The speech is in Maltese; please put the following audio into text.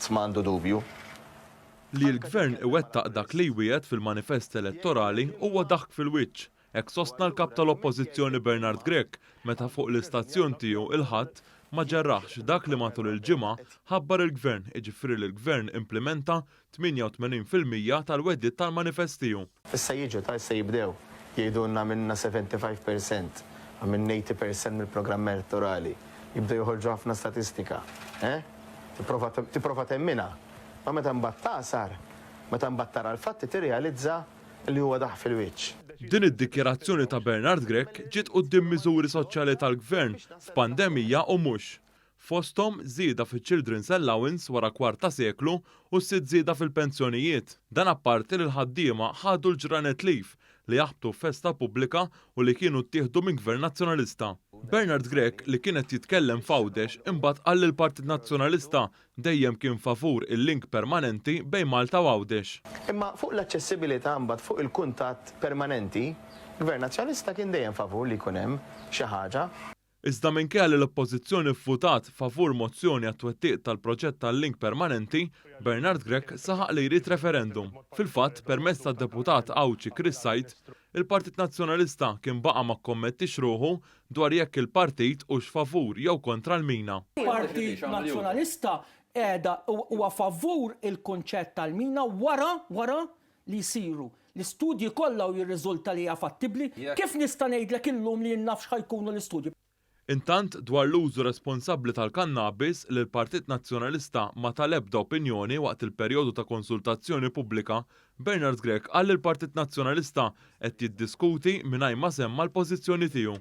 Ħadd m'għandu dubju. Li l-Gvern iwettaq dak li jwiegħed fil-manifest elettorali huwa daħk fil-wiċċ, hekk sostna l-Kap tal-Oppożizzjoni Bernard Grech meta fuq l-istazzjon tiegħu il-Ħadd ma ġerraħx dak li matul il-ġimgħa ħabbar il-Gvern, jiġifieri li l-Gvern implimenta 88% tal-wegħdiet tal-manifest tiegħu. Issa jiġu ta' issa jibdew jgħidulna għamilna 75%, għamilna 80% mill-programm elettorali. Jibdew joħorġu ħafna statistika. Eh? Tipprova tipprova temminha. Ma meta mbagħad tagħsar, meta mbagħad tara l-fatti tirrealizza li huwa daħk fil-wiċċ. Din id-dikjarazzjoni ta' Bernard Grech ġiet quddiem miżuri soċjali tal-Gvern f'pandemija u mhux. Fosthom żieda fiċ-Children's Allowance wara kwart ta' seklu u s-sitt żieda fil-pensjonijiet. Dan apparti li l-ħaddiema ħadu l-ġranet leave li jaħbtu f'festa pubblika u li kienu ttieħdu minn Gvern Nazzjonalista. Bernard Grech li kien qed jitkellem f'Għawdex imbagħad qal li l-Partit Nazzjonalista dejjem kien favur il-link permanenti bejn Malta u Għawdex. Imma fuq l-aċċessibilità imbagħad fuq il-kuntatt permanenti, Gvern Nazzjonalista kien dejjem favur li jkun hemm xi ħaġa. Iżda minkejja li l-Oppożizzjoni vvutat favur mozzjoni għat-twettiq tal-proġett tal-link permanenti, Bernard Grech saħaq li jrid referendum. Fil-fatt, permezz tad-Deputat Għawdxi Chris Said, il-Partit Nazzjonalista kien baqa' ma kkommettix ruħu dwar jekk il-partit hux favur jew kontra l-mina. Partit Nazzjonalista qiegħda huwa favur il-kunċett tal-mina wara wara li jsiru l-istudji kollha u jirriżulta li hija fattibbli, kif nista' ngħidlek illum li jien naf x'ħa jkunu l-istudji? Intant, dwar l-użu responsabbli tal-kannabis, li l-Partit Nazzjonalista ma ta l-ebda opinjoni waqt il-perjodu ta' konsultazzjoni pubblika, Bernard Grech qal li l-Partit Nazzjonalista qed jiddiskuti mingħajr ma semma l-pożizzjoni tiegħu.